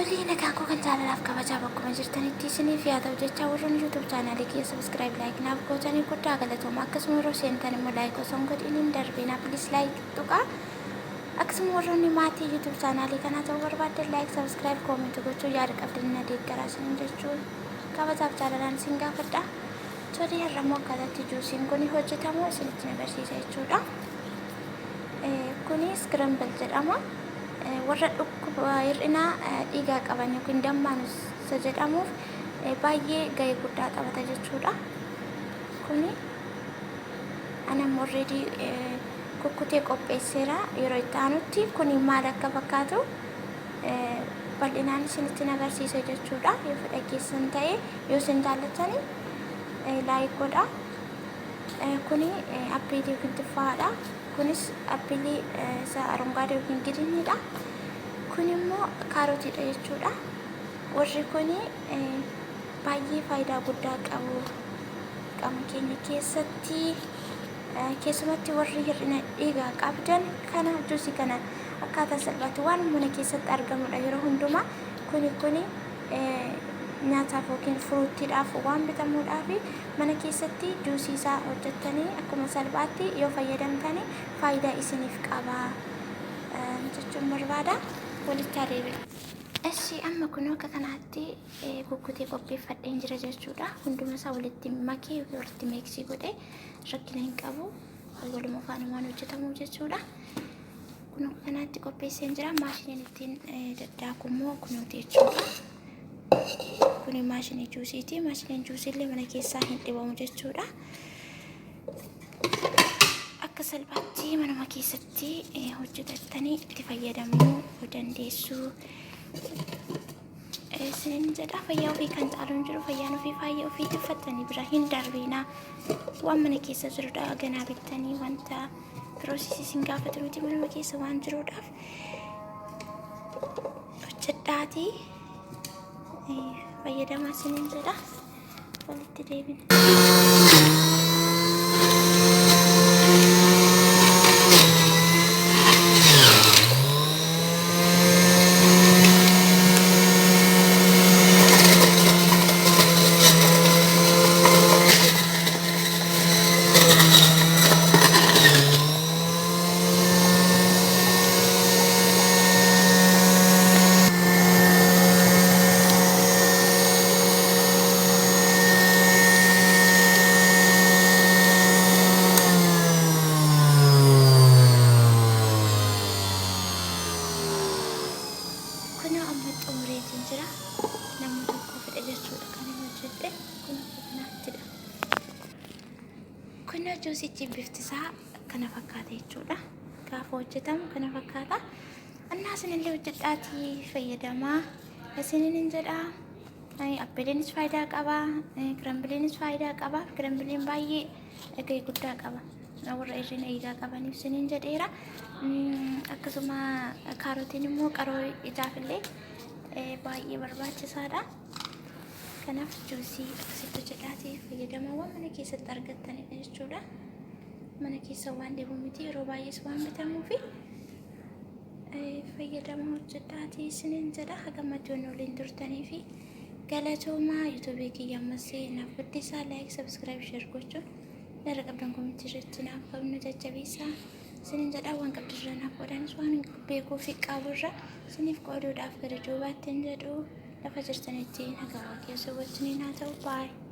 Tolii, nagaan koo kan jaalalaaf kabajaa bakkuma jirtanitti isiniif yaa ta'u jecha, warroonni YouTube chaanaalii kiyya subscribe, like naaf gootanii guddaa galatooma. Akkasuma yeroo seentan immoo like osoo hin godhin hin darbinaa, please like tuqaa. Akkasuma warroonni maatii YouTube chaanaalii kanaa ta'uu barbaaddan like, subscribe, comment gochuu yaada qabdan na deeggaraa isiniin jechuun kabajaaf jaalalaan isin gaafadha. Tolii, har'a immoo akkaataatti juusiin kun hojjetamu isinitti agarsiisa jechuudha. Kuni scramble jedhama. Warra dhukkuba hir'ina dhiigaa qaban yookiin dammaan isa jedhamuuf baay'ee gahee guddaa taphata jechuudha. Kuni anam already kukkutee qopheesseera. Yeroo itti aanutti kuni maal akka fakkaatu bal'inaan isinitti agarsiisa jechuudha. Yoo fedha keessan ta'e, yoo isin jaallattani like godha. Kuni appilii yookiin tuffaadha. Kunis appilii isa አረንጓዴ yookiin greeniidha. Kun immoo kaarotiidha jechuudha. Warri kuni baay'ee faayidaa guddaa qabu qaama keenya keessatti. Keessumatti warri hir'ina dhiigaa qabdan kana juusii kana akkaataa salphaatti waan mana keessatti argamudha yeroo hundumaa. Kuni nyaataaf yookiin fruitiidhaaf waan bitamuudhaaf, mana keessatti juusii isaa hojjettanii akkuma salphaatti yoo fayyadamtanii faayidaa isiniif qaba jechuun barbaada. Walitti adeemina. Eshi, amma kun akka kanaatti kukkutee qopheeffadheen jira jechuudha. Hunduma isaa walitti makee yookiin walitti mix godhee rakkina hin qabu. Waluma faana waan hojjetamuuf jechuudha. Kun akka kanaatti qopheesseen jira. Maashiniin ittiin daddaaku immoo kunuuti jechuudha. Kuni maashinii juusiiti. Maashiniin juusii illee mana keessaa hin dhibamu jechuudha. Akka salphaatti manuma keessatti hojjetattanii itti fayyadamuu dandeessu. Isinin jedha, fayyaa ofii kan caalu hin jiru. Fayyaan ofii faayya ofiitti uffattanii bira hin darbinaa. Waan mana keessa jirudha, ganaa bittanii wanta processii isin gaafatu miti, manuma keessa waan jiruudhaaf hojjedhaatii fayyadamaa isinin jedha. Walitti deebina. Kun amma xumureetiin jira. Nama tokko fedhe jechuudha kan inni hojjedhe. Kun akka kanaattidha. Kun juusichi bifti isaa kana fakkaata jechuudha. Gaafa hojjetamu kana fakkaata. Annaa isinillee hojjedhaatii fayyadamaa. Isinin jedha. Appiliinis faayidaa qaba. Cranberryinis faayidaa qaba. Cranberryin baay'ee gahee guddaa qaba. Warra hir'ina dhiigaa qabaniif isinin jedheera. Akkasuma kaarotiin immoo qaroo ijaaf illee baay'ee barbaachisaadha. Kanaaf juusii akkasitti hojjedhaatii fayyadamaa, waan mana keessatti argattanidha jechuudha. Mana keessa waan dhibu miti, yeroo baay'ees waan bitamuufi fayyadama hojjedhaatii isinin jedha. Hagamatti waan waliin turtanii fi galatoomaa. YouTubeii kiyya ammas naaf guddisaa, like, subscribe, share gochuun yaada qabdan commentii irratti naaf qabnu jajjabeessaa isinin jedha. Waan qabdirra naaf qoodaanis, waan beekuu fi qaburra isiniif qooduudhaaf gara duubaatti hin jedhu. Lafa jirtanitti nagaa Waaqayyo wajjiniin haa ta'u. Baay'ee.